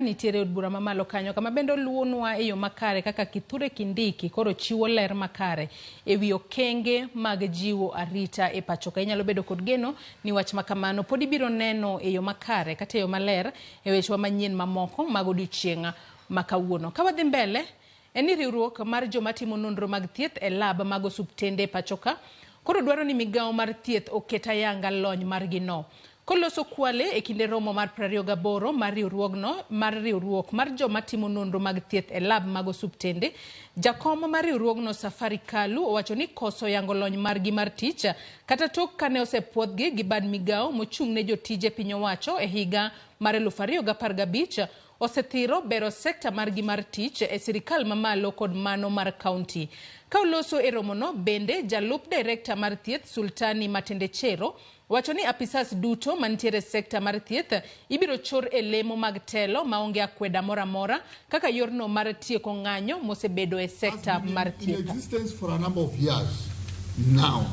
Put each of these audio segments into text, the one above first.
Nitiere e od bura mamalo kanyo kama bende oluwonwa e yo makare kaka Kithure Kindiki koro chiwo ler makare e wi okenge mag jiwo arita e pacho ka. Inyalo bedo kod geno ni wach ma kamano pod ibiro neno e yo makare kata e yo maler e wechewa manyien mamoko mag odiochieng' ma kawuono. Ka wadhi mbele en ni riwruok mar joma timo nonro mag thieth e lab mag osuptende e pachoka koro dwaro ni migawo mar thieth oket ayanga lony margi no. Koloso Kwale e kinde romo mar 28 mar riwruogno mar riwruok mar joma timo nonro mag thieth e lab mag osuptende, jakom mar riwruogno Safari Kalu owacho ni koso yango lony margi mar tich kata tok kane osepuodhgi gi bad migawo mochung' ne jotije piny owacho e higa mar 2015 osethiro bero sekta margi mar tich e sirikal mamalo kod mano mar kaunti. Ka oloso e romono bende, jalup direkta mar thieth Sultani Matendechero wacho ni apisas duto mantiere e sekta mar thieth ibiro chor e lemo mag telo maonge akweda moro amora kaka yorno mar tieko ng'anyo mosebedo e sekta mar in thieth. existence for a number of years now.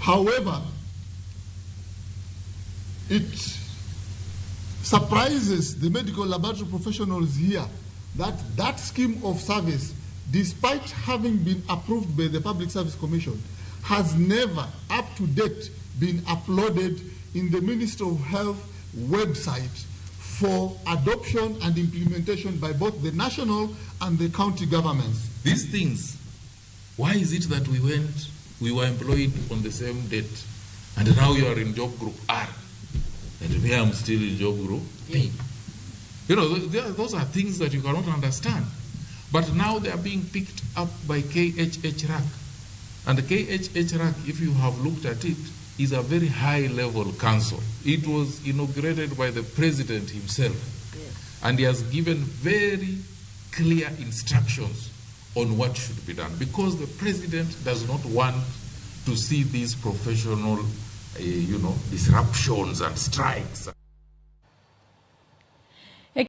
However, it surprises the medical laboratory professionals here that that scheme of service, despite having been approved by the Public Service Commission, has never, up to date, been uploaded in the Ministry of Health website for adoption and implementation by both the national and the county governments. These things, why is it that we were employed on the same date, and now you are in job group R, and me, I'm still in job group P? Those are things that you cannot understand. But now they are being picked up by KHHRAC. And the KHHRAC, if you have looked at it, is a very high-level council. It was inaugurated by the president himself. Yes. And he has given very clear instructions on what should be done, because the president does not want to see these professional, disruptions and strikes.